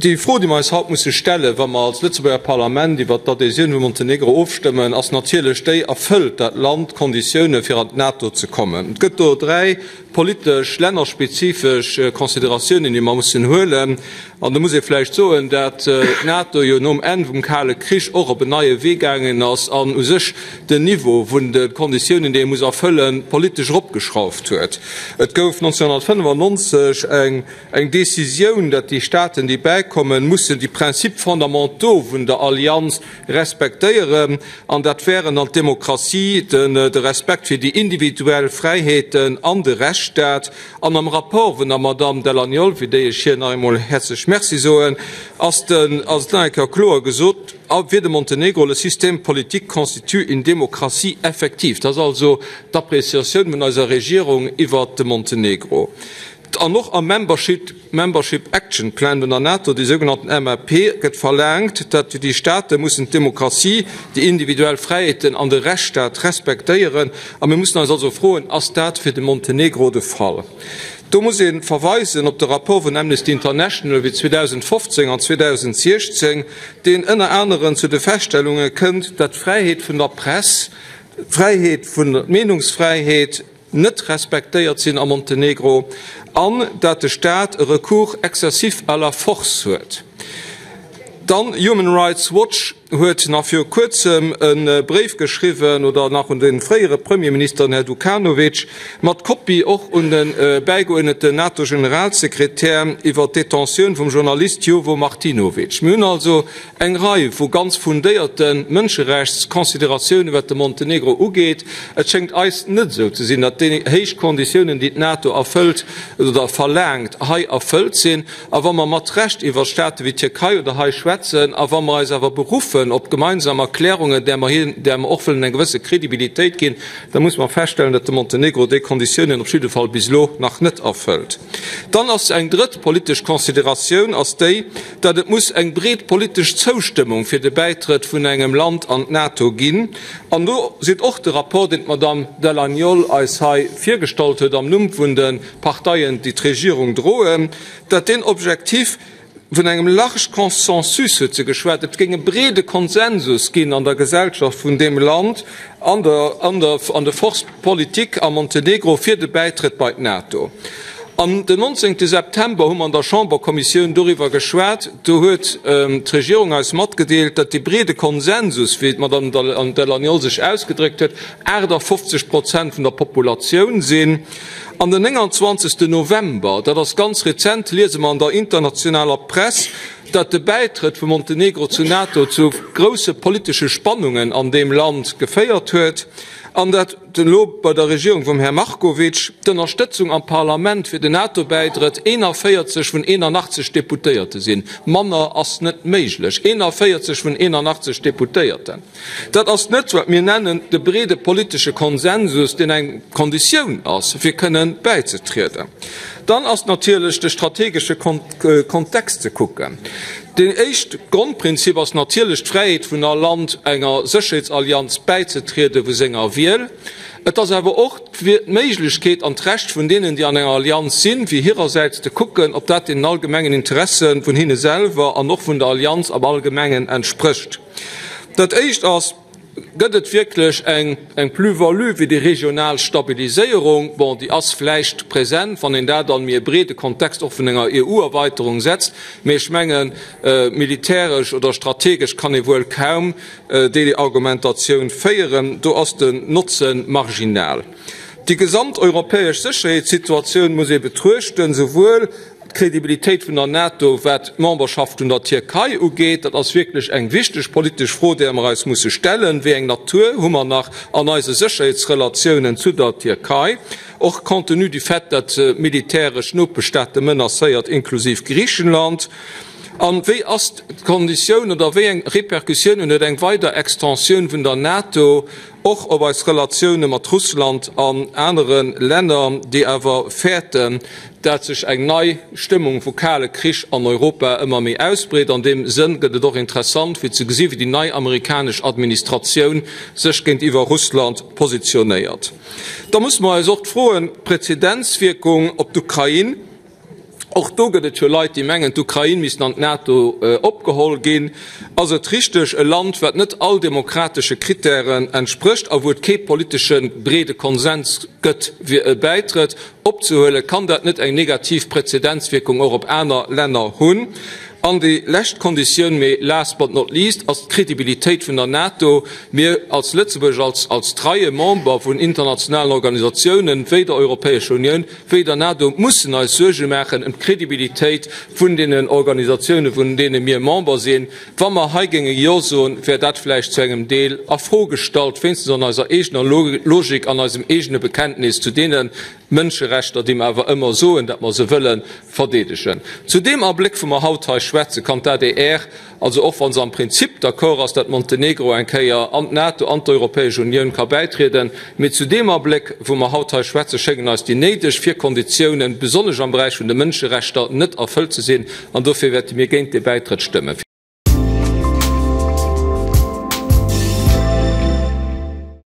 Déi Fro, déi mer eis haut musse stellen, wa mer als Lëtzebuerger Parlament iwwert d'Adhésioun vu Montenegro ofstëmmen, ass natierlech déi, Erfëllt dat Land d'Konditioune fir an d'NATO ze kommen? Et gëtt do dräi politesch, lännerspezifesch Consideratiounen, déi mer mussen huelen. An do muss ee vläicht soen, dat d'NATO jo nom Enn vum Kale Krich och op en neie Wee gaangen ass an u sech den Niveau vun de Konditiounen, déi ee muss erfëllen, politesch eropgeschrauft huet. Et gouf 1995 eng Eng Décisioun, datt déi Staaten, déi bäikommen, mussen déi Principes fondamentaux vun der Allianz respektéieren, an dat wären dann d'Demokratie, de Respekt fir déi individuell Fräiheeten an de Rechtsstaat. An am Rapport vun der Madamm Dall'Agnol, fir déi ech hir nach eemol häerzlech Merci soen, ass et nach eng Kéier kloer gesot, Fir de Montenegro, le système politique constitue une démocratie effective. Dat ass also d'Appréciatioun vun eiser Regierung iwwert de Montenegro. An och am Membership Action Plan vun der NATO, dee sougenannten MAP, gëtt verlaangt, datt déi Staate mussen d'Demokratie, déi individuell Fräiheeten an de Rechtsstaat respektéieren. A mir mussen eis also froen, Ass dat fir de Montenegro de Fall? Do muss ee verweisen op de Rapport vun Amnesty International wéi 2015 an 2016, deen ënner aneren zu de Feststellunge kënnt, datt d'Fräiheet vun der Press, d'Fräiheet vun der Meenungsfräiheet, net respektéiert sinn a Montenegro an dat de Staat e Recours excessif à la force huet. Dann, Human Rights Watch huet nach viru kuerzem e Bréif geschriwwen, oder nach un de fréiere Premierminister, den Här Đukanović, mat Kopie och un de bäigeuerdneten NATO-Generalsekretär, iwwer d'Detentioun vum Journalist Jovo Martinović. Mir hunn also Eng Rei vu ganz fundéierte Mënscherechtsconsideratiounen, wat de Montenegro ugeet. Et schéngt eis net esou ze sinn, datt déi héich Konditiounen, déi d'NATO erfëllt oder verlaangt, hei erfëllt sinn. A wa mer mat Recht iwwer Staate wéi d'Tierkei oder hei schwätzen a wa mer eis awer beruffen op gemeinsam Erklärungen, där mer hir, där mer och wëllen eng gewësse Kredibilitéit ginn, da musse mer feststellen, datt de Montenegro déi Konditiounen op jidde Fall bis elo nach net erfëllt. Dann ass eng drëtt politesch Consideratioun ass déi, datt et muss eng breet politesch Zoustëmmung fir de Bäitrëtt vun engem Land an d'NATO ginn. An do seet och de Rapport, deen d'Madame Dall'Agnol eis hei virgestallt huet am Numm vun de Parteien, déi d'Regierung droen, datt deen Objectif vun engem large consensus huet se geschwat, et géing e breede Konsensus ginn an der Gesellschaft vun deem Land, an der an der an de Forces politiques am Montenegro fir de Bäitrëtt bei d'NATO. An den 19. September hu mer an der Chamberkommissioun doriwwer geschwat. Do huet d'Regierung eis matgedeelt, datt dee breede Konsensus, wéi d'Madame Dall'Agnol sech ausgedréckt huet, 58 Prozent vun der Populatioun sinn. An den 29. November, dat ass ganz rezent, liese mer an der internationaler Press, datt de Bäitrëtt vu Montenegro zur NATO zu grousse politesche Spannungen an deem Land geféiert huet an datt elo bei der Regierung vum Här Markovic d'Ënnerstëtzung am Parlament fir den NATO-Bäitrëtt 41 vun 81 Deputéierte sinn. Manner ass net méiglech, 41 vun 81 Deputéierten. Dat ass net, wat mir nennen, de breede politesche Konsensus, deen eng Konditioun ass, fir kënnen bäizetrieden. Dann ass natierlech de strategesche Kontext ze kucken. Deen éischt Grondprinzip ass natierlech d'Fräiheet vun all Land, enger Sécherheetsallianz bäizetriede vu senger Wiel. Et ass awer och d'Méiglechkeet an d'Recht vun deenen, déi an enger Allianz sinn, fir hirersäits ze kucken, ob dat deenen allgemengen Interesse vun hinne selwer an och vun der Allianz am Allgemengen entsprécht. Dat Éischt ass, Gëtt et wierklech eng Plus-value fir déi regional Stabiliséierung? Bon, déi ass vläicht present, wann een dat an méi e breede Kontext och vun enger EU-Erweiterung setzt, mee ech mengen, militäresch oder strategesch kann ee wuel kaum déi Argumentatioun féieren. Do ass den Notze marginal. Déi gesamteuropäesch Sécherheetssituatioun muss ee betruechten, souwuel D'Credibilitéit vun der NATO, wat d'Memberschaft vun der Tierkei ugeet, dat ass wierklech eng wichteg politesch Fro, där mer eis musse stellen. Wéi eng Natur hu mer nach an eise Sécherheetsrelatiounen zu der Tierkei, och compte tenu du fait, datt se militäresch Nopeschstaate menacéiert, inklusiv Griichenland? A wéi ass d'Konditioun oder wéi eng Répercussiounen huet eng weider Extensioun vun der NATO Och op eis Relatioune mat Russland an anere Länner, déi awer fäerten, dat sech eng nei Stëmmung vu kale Krich an Europa ëmmer méi ausbreet. An deem Sënn gëtt et och interessant fir ze gesi wéi déi nei amerikanesch Administratioun sech géintiwwer Russland positionéiert. Da musse mer eis och d'Froen, Präzedenzwierkung op d'Ukrain. Och do gëtt et jo Leit, déi mengen, d'Ukrain misst an d'NATO opgeholl ginn. Ass et richteg, e Land, wat net all demokratesche Krittären entsprécht a wou et kee politesche breede Konsens gëtt fir e Bäitrëtt, opzehuelen? Kann dat net eng negativ Präzedenzwierkung och op aner Länner hunn? An déi lescht Konditioun, mee last but not least, ass d'Credibilitéit vun der NATO. Mir als Lëtzebuerg, als als treie Member vun internationalen Organisatiounen, wéi der Europäescher Unioun, wéi der NATO, mussen eis Suerge maachen ëm d'Credibilitéit vun deenen Organisatiounen, vun deene mir Member sinn. Wa mer hei géinge Jo soen, wär dat vläicht zu engem Deel a Fro gestallt, wéinstens an eiser eegener Logik, an eisem eegene Bekenntnis zu deene Mënscherechter, déi mer awer ëmmer soen, datt mer se wëlle verdeedegen. Zu deem Abléck, wou mer haut hei schwätzen, kann d'ADR, also och wa se am Prinzip d'accord ass, datt Montenegro eng Kéier an d'NATO, an d'Europäesch Unioun ka bäitrieden, mee zu deem Abléck, wou mer haut hei schwätzen, schéngen eis déi néideg Virkonditiounen, besonnesch am Beräich vun de Mënscherechter, net erfëllt ze sinn. An dofir wäerte mir géint dee Bäitrëtt stëmmen.